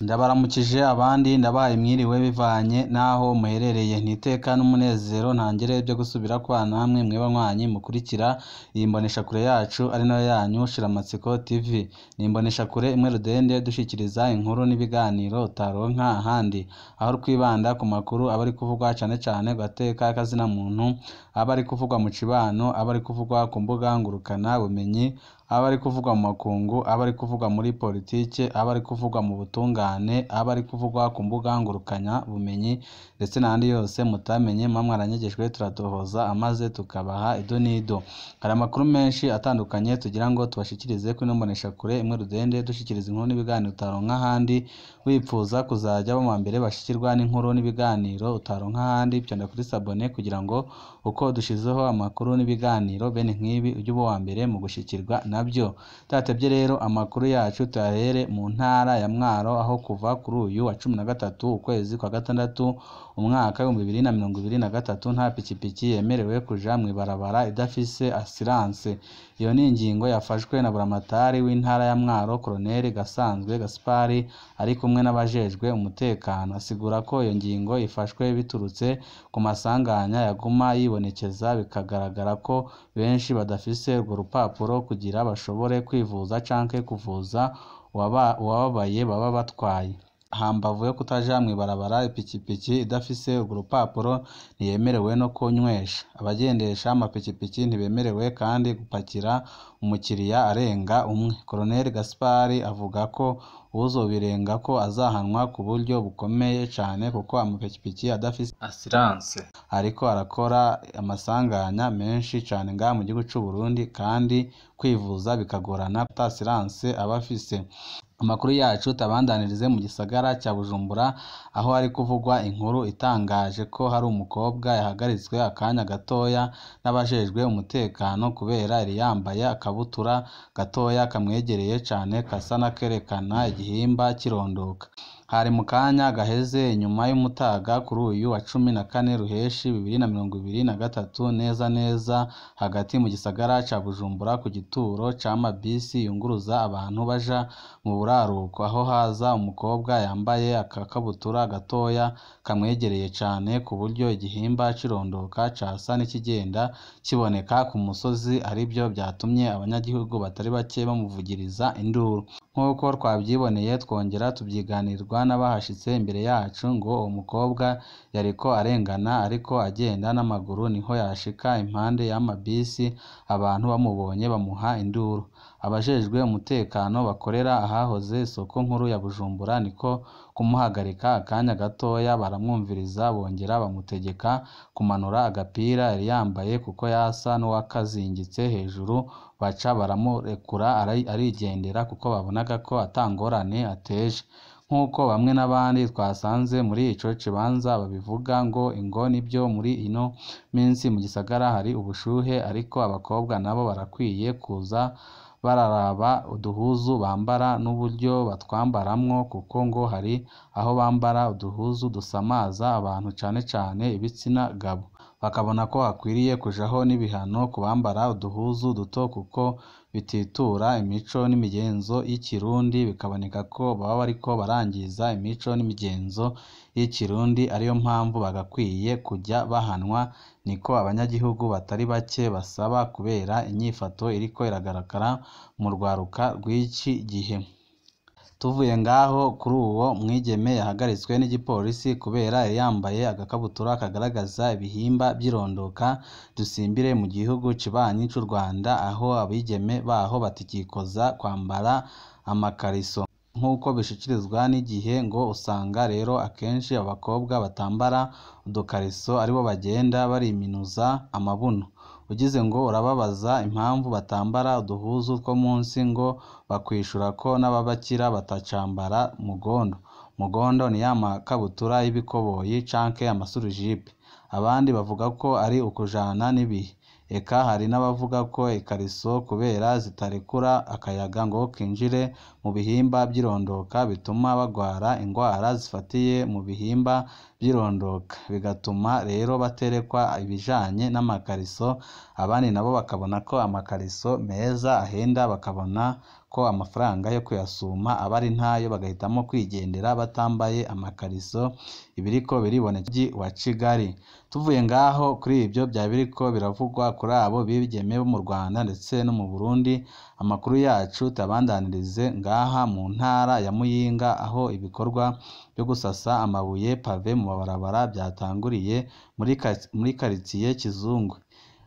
Ndabaramukije abandi ndabahaye mwiriwe bivanye n'aho muherereye. Ni iteka n'umunezero ntangere byo gusubira kubana namwe mwe banywanyi mukurikira iyi mboneshakure yacu ari nayo yanyu Shiramatsiko TV. Ni imboneshakure imwe rudende dushikiriza inkuru n'ibiganiro utaronka ahandi, aho twibanda ku makuru aba ari kuvugwa cane cane ku gateka k'azina muntu, aba ari kuvugwa mu cibano, aba ari kuvugwa ku mbuga ngurukana bumenyi, aba ari kuvugwa mu makungu, aba ari kuvugwa muri politike, aba ari kuvugwa mu butungane, aba ari kuvugwa ku mbuga ngurukanya bumenyi ndetse n'ahandi yose mutamenye muba mwaranyegejwe turatohoza amaze tukabaha ido n'ido. Hari amakuru menshi atandukanye tugira ngo tubashikirize kuri ino mboneshakure imwe rudende dushikiriza inkuru n'ibiganiro utaronka ahandi, wipfuza kuzaja aba mu bambere bashikirwa n'inkuru n'ibiganiro utaronka ahandi, vyonda kuri sabone kugira ngo uko dushizeho amakuru n'ibiganiro bene nk'ibi ujye uba uwa mbere mu gushikirwa nabyo. Tudatevye rero amakuru yacu tuyahere mu ntara ya Mwaro, aho kuva kuri uyu wa 13 ukwezi kwa gatandatu umwaka 2023 nta pikipiki yemerewe kuja mw'ibarabara idafise assurance. Iyo ni ingingo yafashwe na buramatari w'intara ya Mwaro Colonel Gasanzwe Gaspard ari kumwe n'abajejwe umutekano. Asigura ko iyo ngingo ifashwe biturutse ku masanganya yaguma yibonekeza, bikagaragara ko benshi badafise urwo rupapuro kugira bashobore kwivuza canke kuvuza uwababaye baba batwaye. Hambavu yo kutaja mw'ibarabara, ipikipiki idafise urwo rupapuro ntiyemerewe no kunywesha. Abagendesha amapikipiki ntibemerewe kandi gupakira umukiriya arenga umwe. Colonel Gaspard avuga ko uwuzobirengako azahanwa ku buryo bukomeye cane kuko amapikipiki adafise assurance ariko arakora amasanganya menshi cane ngaha mu gihugu c'Uburundi, kandi kwivuza bikagorana ata assurance aba afise. Amakuru yacu tabandanirize mu gisagara ca Bujumbura, aho hari kuvugwa inkuru itangaje ko hari umukobwa yahagaritswe akanya gatoya n'abajejwe umutekano kubera yari yambaye akabutura gatoya kamwegereye cane gasa n'akerekana igihimba c'irondoka. Hari mu kanya gaheze inyuma y'umutaga kuri uyu wa 14 Ruheshi 2023, neza neza hagati mu gisagara ca Bujumbura ku gituro c'amabisi yunguruza abantu baja mu buraruko, aho haza umukobwa yambaye akakabutura gatoya kamwegereye cane ku buryo igihimba c'irondoka casa n'ikigenda kiboneka ku musozi, arivyo vyatumye abanyagihugu batari bake bamuvugiriza induru. Nk'uko twavyiboneye twongera tuvyiganirwa n'abahashitse imbere yacu, ngo uwo mukobwa yariko arengana ariko agenda n'amaguru, niho yashika impande y'amabisi, abantu bamubonye bamuha induru. Abajejwe umutekano bakorera ahahoze isoko nkuru ya Bujumbura niko kumuhagarika akanya gatoya, baramwumviriza bongera bamutegeka kumanura agapira yari yambaye kuko yasa n'uwakazingitse hejuru, baca baramurekura arigendera kuko babonaga ko ata ngorane ateje. Nk'uko bamwe n'abandi twasanze muri ico kibanza babivuga, ngo ingo nivyo muri ino minsi mu gisagara hari ubushuhe, ariko abakobwa nabo barakwiye kuza bararaba uduhuzu bambara n'uburyo batwambaramwo, kuko ngo hari aho bambara uduhuzu dusamaza abantu cane cane ibitsina gabo. Bakabona ko hakwiriye kujaho n'ibihano ku bambara uduhuzu duto kuko bititura imico n'imigenzo y'ikirundi, bikaboneka ko baba bariko barangiza imico n'imigenzo y'ikirundi, ariyo mpamvu bagakwiye kuja bahanwa. Niko abanyagihugu batari bake basaba kubera inyifato iriko iragaragara mu rwaruka rw'iki gihe. Tuvuye ngaho kuri uwo mwigeme yahagaritswe n'igipolisi kubera yari yambaye agakabutura kagaragaza ibihimba vy'irondoka, dusimbire mu gihugu kibanyi c'u Rwanda, aho abigeme baho batikikoza kwambara amakariso. Nk'uko bishikirizwa n'igihe, ngo usanga rero akenshi abakobwa batambara udukariso aribo bagenda bariminuza amabuno. Ugize ngo urababaza impamvu batambara uduhuzu two munsi, ngo bakwishura ko n'ababakira batacambara mugondo. Mugondo ni ya makabutura y'ibikoboyi canke amasurujipe. Abandi bavuga ko ari ukujana n'ibihe. Eka hari n'abavuga ko ikariso kubera zitarekura akayaga ngo kinjire mu bihimba vy'irondoka bituma bagwara ingwara zifatiye mu bihimba vy'irondoka, bigatuma rero baterekwa ibijanye n'amakariso, abandi nabo bakabona ko amakariso meza ahenda, bakabona ko amafaranga yo kuyasuma aba ari ntayo, bagahitamo kwigendera batambaye amakariso. Ibiriko biriboneka mu mujyi wa Kigali. Tuvuye ngaho kuri ibyo byaba biriko biravugwa kuri abo bigeme bo mu Rwanda ndetse no mu Burundi, amakuru yacu tuyabandanirize ngaha mu ntara ya Muyinga, aho ibikorwa byo gusasa amabuye pave mu mabarabara byatanguriye muri karitsiye Kizungu.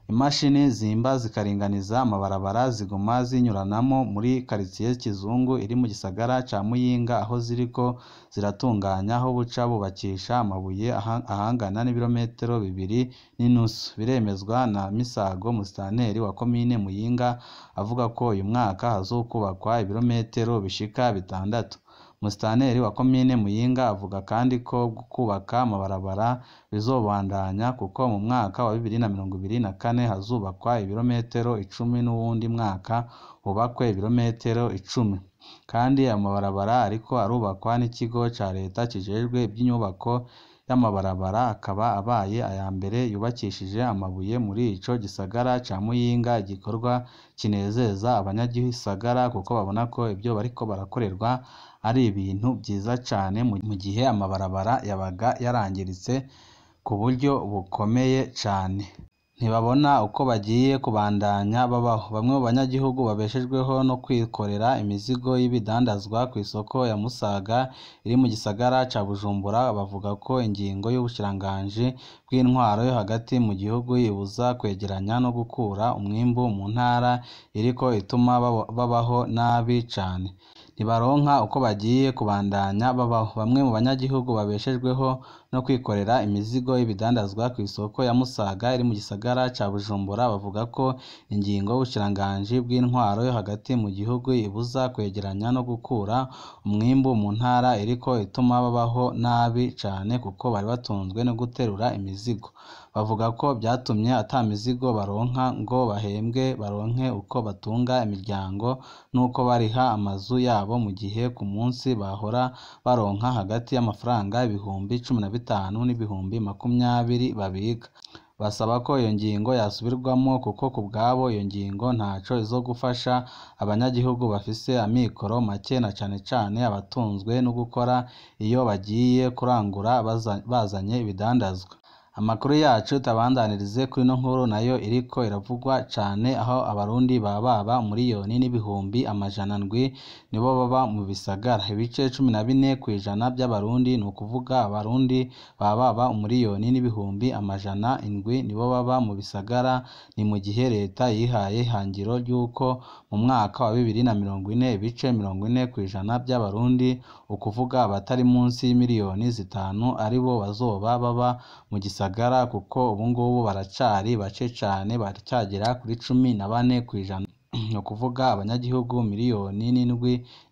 Imashini zimba zikaringaniza amabarabara ziguma zinyuranamo muri karitsiye Kizungu iri mu gisagara ca Muyinga, aho ziriko ziratunganya aho buca bubakisha amabuye ahangana n'ibirometero 2.5. Biremezwa na Misago, musitanteri wa komine Muyinga, avuga ko uyu mwaka hazokubakwa ibirometero bishika 6. Musitanteri wa komine Muyinga avuga kandi ko kubaka amabarabara bizobandanya, kuko mu mwaka wa 2024 hazubakwa ibirometero 10 n'uwundi mwaka hubakwe ibirometero 10. Kandi amabarabara ariko arubakwa n'ikigo ca leta kijejwe ivy'inyubako y'amabarabara, akaba abaye aya mbere yubakishije amabuye muri ico gisagara ca Muyinga, igikorwa kinezeza abanyagisagara kuko babona ko ivyo bariko barakorerwa ari ibintu vyiza cane, mu gihe amabarabara yabaga yarangiritse ku buryo bukomeye cane. Ntibabona uko bagiye kubandanya babaho. Bamwe mu banyagihugu babeshejweho no kwikorera imizigo y'ibidandazwa kw'isoko ya Musaga iri mu gisagara ca Bujumbura, bavuga ko ingingo y'ubushikiranganji bw'intwaro yo hagati mu gihugu ibuza kwegeranya no gukura umwimbu mu ntara iriko ituma babaho nabi cane. Ntibaronka uko bagiye kubandanya babaho. Bamwe mu banyagihugu babeshejweho no kwikorera imizigo y'ibidandazwa kw'isoko ya Musaga iri mu gisagara ca Bujumbura, bavuga ko ingingo y'ubushikiranganji bw'intwaro yo hagati mu gihugu ibuza kwegeranya no gukura umwimbu mu ntara iriko ituma babaho nabi cane, kuko bari batunzwe no guterura imizigo. Bavuga ko vyatumye ata mizigo baronka ngo bahembwe baronke uko batunga imiryango n'uko bariha amazu yabo, mu gihe ku munsi bahora baronka hagati y'amafaranga 15,000 n'ibihumbi 20 babika. Basaba ko iyo ngingo yasubirwamwo, kuko kubwabo iyo ngingo ntaco izogufasha abanyagihugu bafise amikoro make, na cane cane abatunzwe no gukora iyo bagiye kurangura bazanye ibidandazwa. Amakuru yacu tuyabandanirize kuri ino nkuru nayo iriko iravugwa cane, aho abarundi baba 1,700,000 nibo baba mu bisagara. Ibice 14% vy'abarundi, ni ukuvuga abarundi baba 1,700,000 nibo baba mu bisagara. Ni mu gihe leta yihaye ihangiro ry'uko mu mwaka wa 2040 ibice 40% vy'abarundi, ukuvuga abatari munsi y'5 miliyoni, aribo bazoba baba mu gisagara, kuko ubungubu baracari bake cane, baracagera kuri 14%. Ni ukuvuga abanyagihugu 7 miliyoni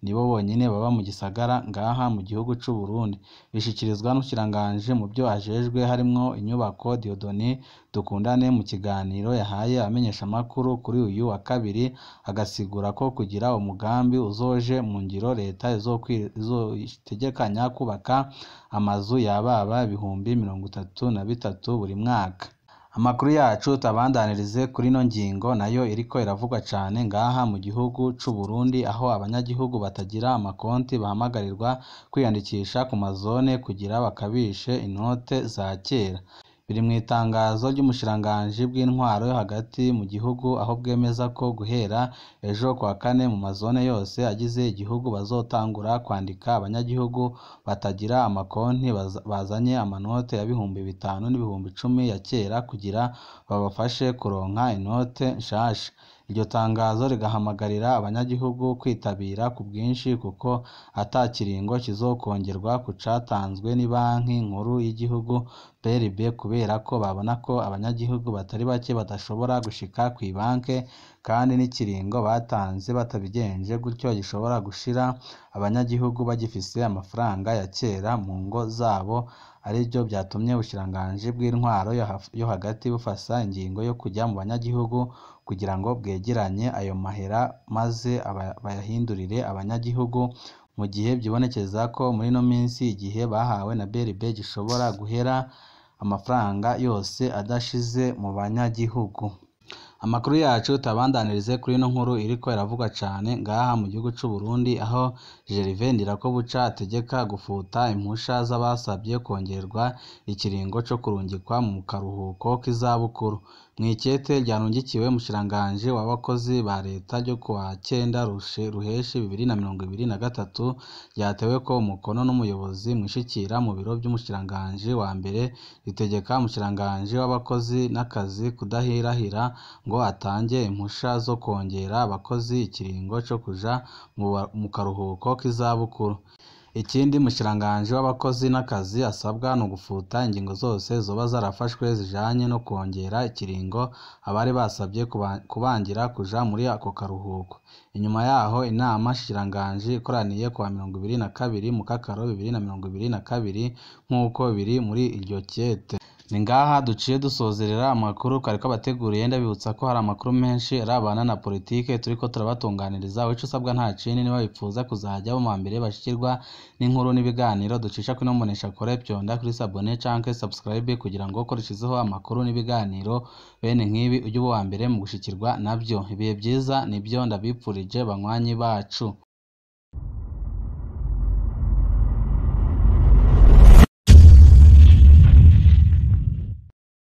nibo bonyene baba mu gisagara ngaha mu gihugu c'Uburundi. Bishikirizwa n'umushikiranganji mu vyo ajejwe harimwo inyubako, Dieudonné Dukundane, mu kiganiro yahaye abamenyeshamakuru kuri uyu wa kabiri, agasigura ko kugira umugambi uzoje mu ngiro leta izotegekanya kubaka amazu yababa 33,000 buri mwaka. Amakuru yacu tuyabandanirize kuri ino ngingo nayo iriko iravugwa cane ngaha mu gihugu c'Uburundi, aho abanyagihugu batagira amakonti bahamagarirwa kwiyandikisha ku mazone kugira bakabishe inote za kera. Biri mw'itangazo ry'umushikiranganji bw'intwaro yo hagati mu gihugu, aho bwemeza ko guhera ejo kuwa kane mu mazone yose agize igihugu bazotangura kwandika abanyagihugu batagira amakonti bazanye amanote ya 5,000 n'10,000 ya kera, kugira babafashe kuronka inote nshasha. Iryo tangazo rigahamagarira abanyagihugu kwitabira ku bwinshi, kuko ata kiringo kizokongerwa ku catanzwe n'ibanki nkuru y'igihugu BRB, kubera ko babona ko abanyagihugu batari bake badashobora gushika kw'ibanke, kandi n'ikiringo batanze batabigenje gutyo gishobora gushira abanyagihugu bagifise amafaranga ya kera mu ngo zabo, arivyo vyatumye ubushikiranganji bw'intwaro yo hagati bufata ingingo yo kuja mu banyagihugu kugira ngo bwegeranye ayo mahera maze bayahindurire abanyagihugu. Mu gihe vyibonekeza ko muri ino minsi igihe bahawe na BRB gishobora guhera amafaranga yose adashize mu banyagihugu. Amakuru yacu tabandanirize kuri ino nkuru iriko iravugwa cane ngaha mu gihugu c'u Burundi, aho Gervais Ndirakobuca ategeka gufuta impusha z'abasabye kongerwa ikiringo co kurungikwa mu karuhuko k'izabukuru. Mw'ikete ryarungikiwe umushikiranganji w'abakozi ba leta ryo kuwa cenda Ruheshi 2023, ryateweko umukono n'umuyobozi mwishikira mu biro vy'umushikiranganji wa mbere, ritegeka umushikiranganji w'abakozi n'akazi kudahirahira ngo atange impusha zo kongera abakozi ikiringo co kuja mu karuhuko k'izabukuru. Ikindi umushikiranganji w'abakozi n'akazi asabwa ni ugufuta ingingo zose zoba zarafashwe zijanye no kongera ikiringo abari basabye kubangira kuja muri ako karuhuko. Inyuma yaho inama nshikiranganji ikoraniye kuwa 22 Mukakaro 2022 nk'uko biri muri iryo kete. Ni ngaha duciye dusozerera amakuru twariko abateguriye. Ndabibutsa ko hari amakuru menshi arabana na politike turiko turabatunganiriza. Ico usabwa nta kindi, niba bipfuza kuzajya mu mbere bashikirwa n'inkuru n'ibiganiro ducisha kuri ino mboneshakure, vyonda kuri s'abonner canke subscribe kugira ngo ko dushizeho amakuru n'ibiganiro bene nk'ibi ujye uba uwa mbere mu gushikirwa navyo. Ibihe vyiza nivyo ndabipfurije banywanyi bacu.